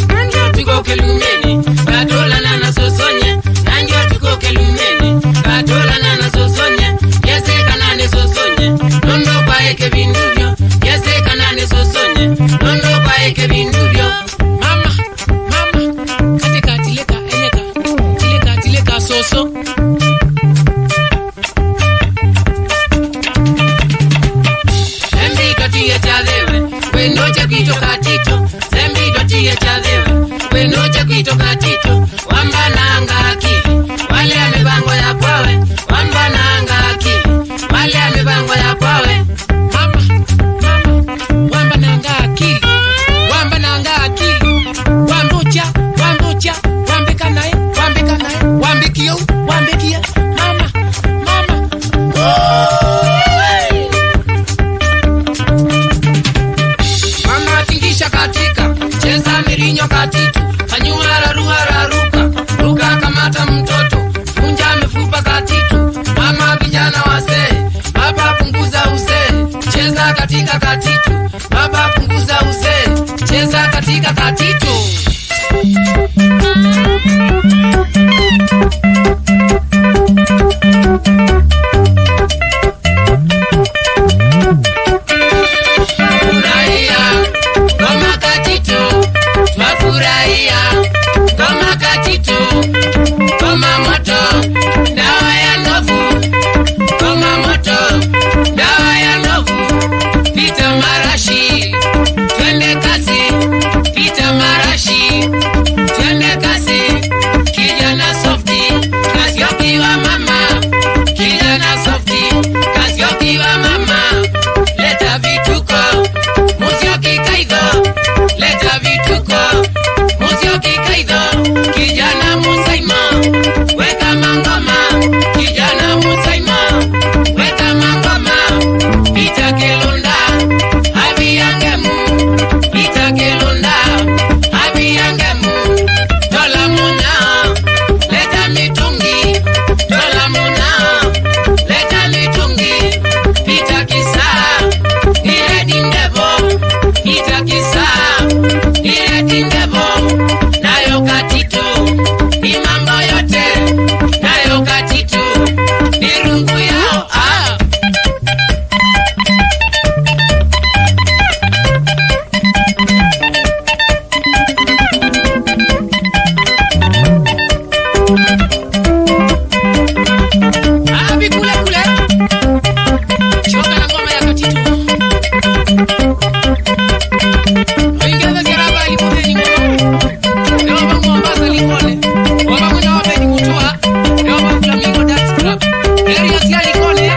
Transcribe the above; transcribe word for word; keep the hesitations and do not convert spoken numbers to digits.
Nanjo tuko kelumeni, katolana na sosonye. Nanjo tuko kelumeni, katolana na sosonye. Yese kanane sosonye, nondo kwa eke binduvyo. Yese kanane sosonye, nondo kwa eke binduvyo. Mama, mama, katika tileka, eleka, tileka, tileka soso. Sembi totie chathewe, kwenoche kwito katito. Sembi totie chathewe, kwenoche kwito katito. Wamba nanga akili, wale ya mibango ya kwawe. Wamba nanga akili, wale ya mibango ya kwawe. Mama, mama, wamba nanga akili, wamba nanga akili. Wambucha, wambucha, wambika nae, wambika nae, wambikie, wambikie. Mama, mama. Mama tingisha katika, cheza mirinyo katitu, fanyua rarua raruka, ruka kamata mtoto, vunja mifupa katitu, mama vijana wazee, baba punguza uzee, cheza katika katitu, baba punguza uzee, cheza katika katitu. Furahia ngoma katitu, twafurahia ngoma katitu, ngoma moto, dawa ya ndovu, ngoma moto, dawa ya ndovu, pita marashi, twende kazi, pita marashi, twende kazi, kijana softi, kazi ukiwa mama, kijana softi, kazi ukiwa mama, leta vituko, muzio kikaitho, leta vituko, muzio kikaitho, kijana musaimo, weka mangoma, kijana musaimo, weka mangoma, pita kilunda, avi ya ngemu, pita kilunda, avi ya ngemu, tola muna, leta mitungi, tola muna, leta mitungi, pita kisa, ile ni ndevo, pita kisa, ile ni ndevo, nayo katitu, ni mambo yote, nayo katitu, ni rungu yao, ah. Avi kule kule. Shoka na ngoma ya katitu. Oingereza siaraba alimutheni muno. Leo vangu Mombasa Likoni. Wavamwe na waveni mutua. Leo vangu Flamingo Dance Club. Area sia Likoni.